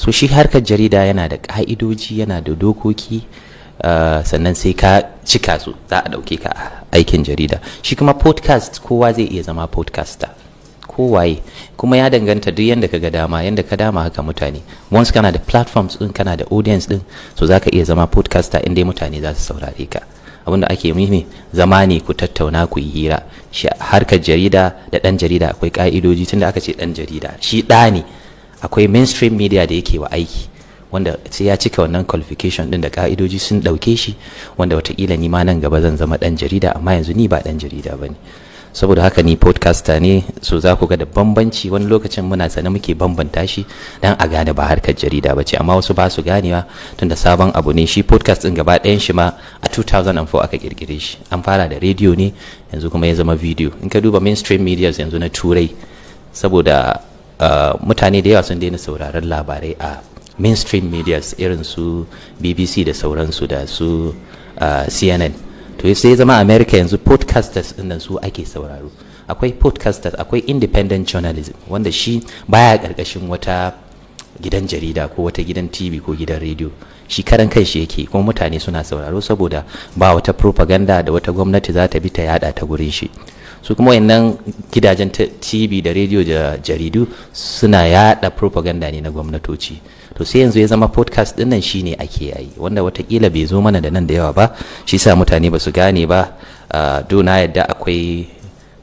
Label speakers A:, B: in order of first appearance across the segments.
A: So shi harkar jarida yana da ka'idoji, yana da dokoki, sannan sai ka cika su za a ɗauke ka aikin jarida. Shi kuma podcast, kowa zai iya zama podcaster, kowaye. Kuma ya danganta, duk yanda ka ga dama, yanda ka dama haka mutane. Once kana da platforms din, kana da audience din, so zaka iya zama podcaster in dai mutane za su saurare ka. Abinda ake muhimmi, zama ne ku tattauna, ku yi hira. Shi harkar jarida da dan jarida akwai ka'idoji, tunda aka ce dan jarida shi ɗa ne, akwai mainstream media da yake wa aiki, wanda sai ya cika wannan qualification din da ka'idoji sun ɗauke shi, wanda watakila ni ma nan gaba zan zama dan jarida, amma yanzu ni ba dan jarida bane. Saboda haka ni podcaster ne. So za ku ga da bambanci. Wani lokacin muna sane muke bambanta shi dan a gane ba harkar jarida ba ce, amma wasu ba su ganewa tunda sabon abu ne. Shi podcast din gaba ɗayan shi ma a 2004 aka kirkire shi. An fara da rediyo ne, yanzu kuma ya zama video. In ka duba mainstream media yanzu na Turai, saboda mutane da yawa sun daina sauraron labarai a mainstream medias irin su BBC da sauransu da su CNN, to sai zama America yanzu podcasters din nan su ake sauraro. Akwai podcasters, akwai independent journalism, wanda shi baya karkashin wata gidan jarida ko wata gidan TV ko gidan rediyo. Shi karan kai shi yake, kuma mutane suna sauraro saboda ba wata propaganda da wata gwamnati za ta bi ta yada ta gurin shi. Su kuma wayannan gidajen TV da rediyo da jaridu suna yada propaganda ne na gwamnatoci. To sai yanzu ya zama podcast din nan shine ake yayi, wanda watakila bai zo mana da nan da yawa ba, shi sa mutane ba su gane ba. Do na yadda akwai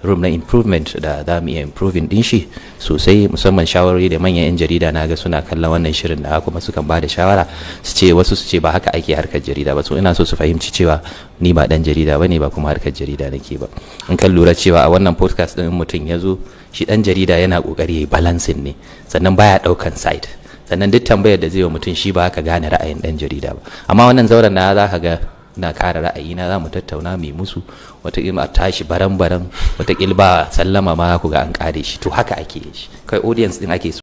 A: room na improvement da za mu iya improving din shi sosai, musamman shawarwari da manyan 'yan jarida. Na ga suna kallon wannan shirin da kuma sukan ba da shawara, su ce, wasu su ce ba haka ake harkar jarida ba. So ina so su fahimci cewa ni ba dan jarida ba ne ba, kuma harkar jarida nake ba. In kan lura cewa a wannan podcast din mutum ya zo, shi dan jarida yana kokari ya yi balancing ne, sannan baya daukan side, sannan duk tambayar da zai wa mutum shi ba ka gane ra'ayin dan jarida ba. Amma wannan zauren na za ka ga na kare ra'ayina, za mu tattauna mai musu, wataƙila a tashi baran-baran, wataƙila ba sallama ma ku ga an kare shi. To haka ake yi shi kai, audience din ake so.